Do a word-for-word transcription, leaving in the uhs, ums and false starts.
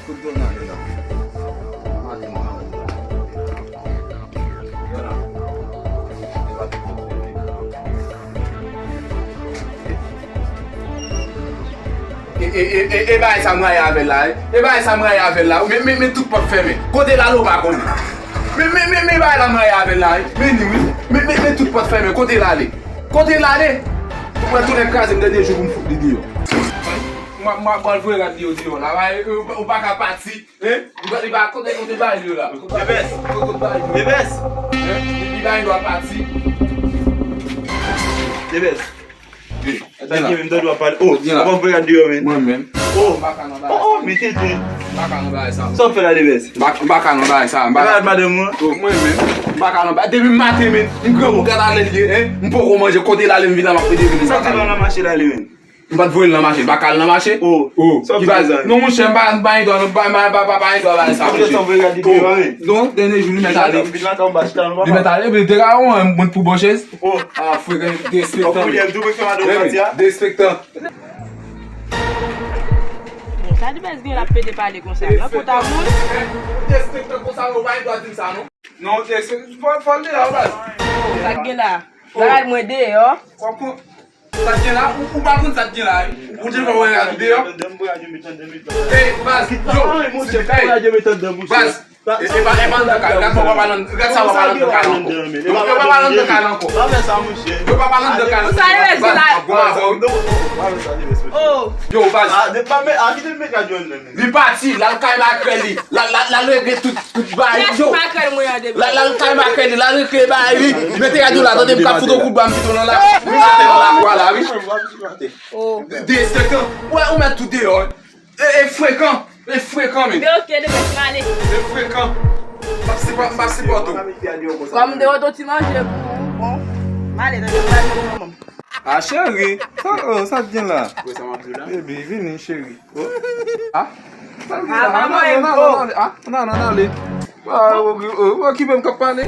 E, e, e, e, e bagay sa m rayi avè l la, e. E bagay sa m rayi avè l la. Men, men, men tout pòt fèmen. Kote l ale ou pa konnen. Men, men, men, men bagay la m rayi avè l la, e. Men li, wi. Men, men, men tout pòt fèmen. Kote l ale? Kote l ale? Ou wè tou nèg kraze m dènye jou pou m fout li deyò. Mwen, mwen, mwen voye rad li yo deyò la. Ou, ou pa ka pati. Hein? Li pa, li pa kote, kote bagay yo la. Kote bagay yo. Kote bagay yo. Debès. Hein? Li, li pa gen dwa pati. Debès. Wi. Sa ki menm tande w ap pale. Oh, w ap voye rad deyò, men. Mwen menm. Oh. M pa ka nan bagay sa. Oh, oh, men tete. M pa ka nan bagay sa. Sa w fè la, Debès? M pa, m pa ka nan bagay sa. M pa ka. Rad madanm ou an? Oh, mwen menm. M pa ka nan bagay. Depi maten, men, m granmoun, gad ale l ye, hein? M poko manje, kote l ale, m vin la, m ap pede vin. Sa ki nan mache la, li menm? M pa t voye l nan mache, m pa ka al nan mache. Oh, oh, sa w di, mezanmi? Non, monchè, m pa, m pa gen dwa, m pa, m pa, m pa, m pa gen dwa bay sa, monchè. Monchè, sa w voye rad li deyò, wi. Non, dènye jou, li mèt ale. Li mèt ale, epi te ka yon mwen pou bò chèz. Oh. Ah, frekan, derespektan. Ou kounye m tou, mwen fè madanm pati a. Derespektan. Bon, sa Debès gen l ap pede pale konsa? Nan kont a moun. Derespektan konsa, ou pa gen dwa di m sa, non. Non, derespektan, fò, fò l de la, baz. Sa k gen la? Bagay mwen deyò. Kòman? Sa k gen la? Ou, ou pa konn sa k gen la, wi. Ou te fè wè rad ou deyò. Ey, baz, yo, ey, baz, e, e pa, e pa anndan kay, gad sa w ap pale anndan kay la ankò. Yo, yo pa pale anndan kay la ankò. Yo pa pale anndan kay la ankò. Baz, ap goumen avè w, wi. Yo, baz. Li pati, l al kay makrèl li. L al, l al, l al regle tout, tout bagay yo. L al, l al kay makrèl li, l al regle bagay li. Mete rad ou la, tande m ka fout yon kout bal pito nan la. Mete nan lakwa la, wi. Derespektan. Wè, ou mèt tou deyò, wi. E, e frekan. E frekan, men. Men ok, Debès, m ale. E frekan. M ap sipò-, m ap sipòte w. Kòm m te oto ti manje pou ou, bon. M ale, tande m pral jwenn manman m. Ah, cheri. Oh, oh, sa k gen la? Baby, vini, cheri. Oh. Ah? Sa k gen la? Ah, non, non, non, non, non, ale. Ah, oh, oh, oh, ki menm k ap pale?